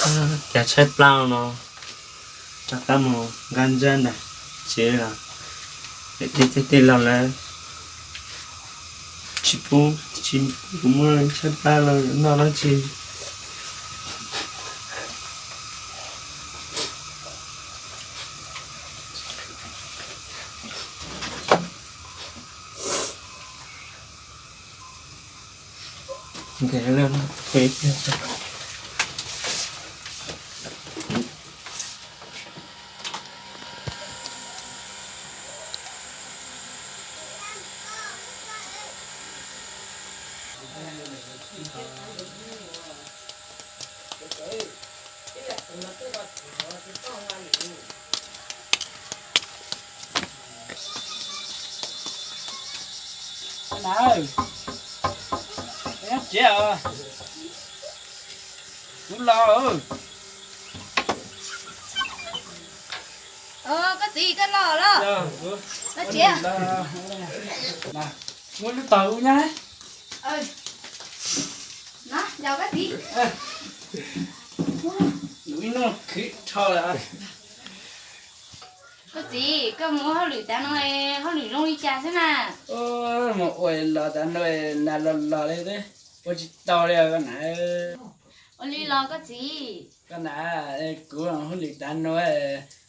Cas tshaib plab no, rov qab mus nqa ntsaj ntawm tsev los, tej tij tej laug lawv tsis pub, tsis pub kuv muab tshaib plab los noj dab tsi. Nyob tsev os, kuv los. Koj txiv, koj los los? Los tsev. Muab lub tog ub nyob. Los, koj txiv. Ib hnub khwv rho lawm. Koj txiv, koj mus ua hauj lwm tav no, hauj lwm zoo li cas xwb na? Mus ua los tav no, nas los los li, ua tsis tau li koj na. Ua li los koj txiv? Koj na, kuv hauj lwm tav no,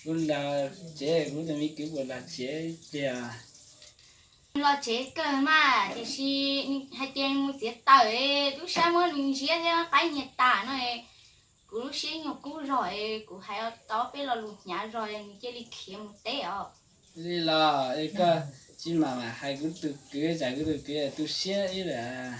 kuv los tsev, kuv tus me kwv puas los tsev tiag? Los tsev kawg mas, tiam sis hais tias mus txiav taws, tub sab muab nws ntsiab thiab qaib nyiag tas no. Kuv lub siab nyuag kub zog, kuv hais tau peb lo lus hnyav zog nws cia li khiav mus teb os. Li los koj tsis mam hais kuv tus kwv, tsam kuv tus kwv tu siab ib lawm.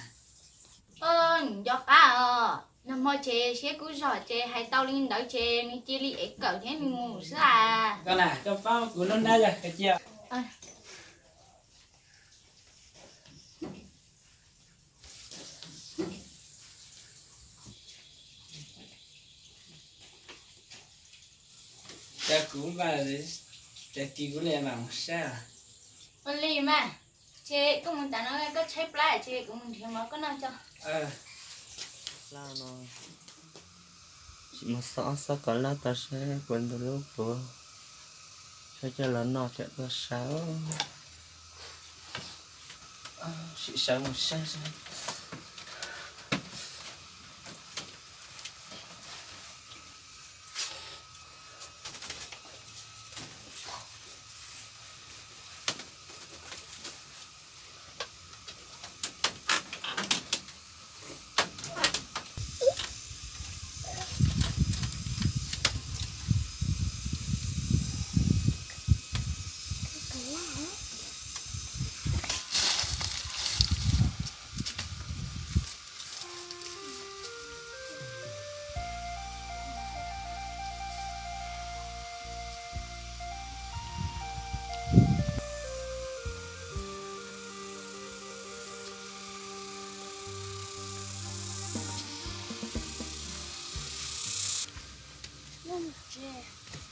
Nco qab os, nag hmo ces siab kub zog ces hais tau li ntawd ces nws cia li ev kawm thiab nws mus xwb as. Koj na, koj pab kuv lub hnab yog koj cia. Cas kuv npaj, cas kis kuv li mam mus saib. Ua li mas, ces koj mus tas no koj tshaib plab ces kuv mus nrhiav mov koj noj tso. Plab no, sim mus xauj ob xob kom lab tau saib puas ntug lub puav, saib coj los noj tsam tuaj sawv. Sim sawv mus saib saib. Mus tsev.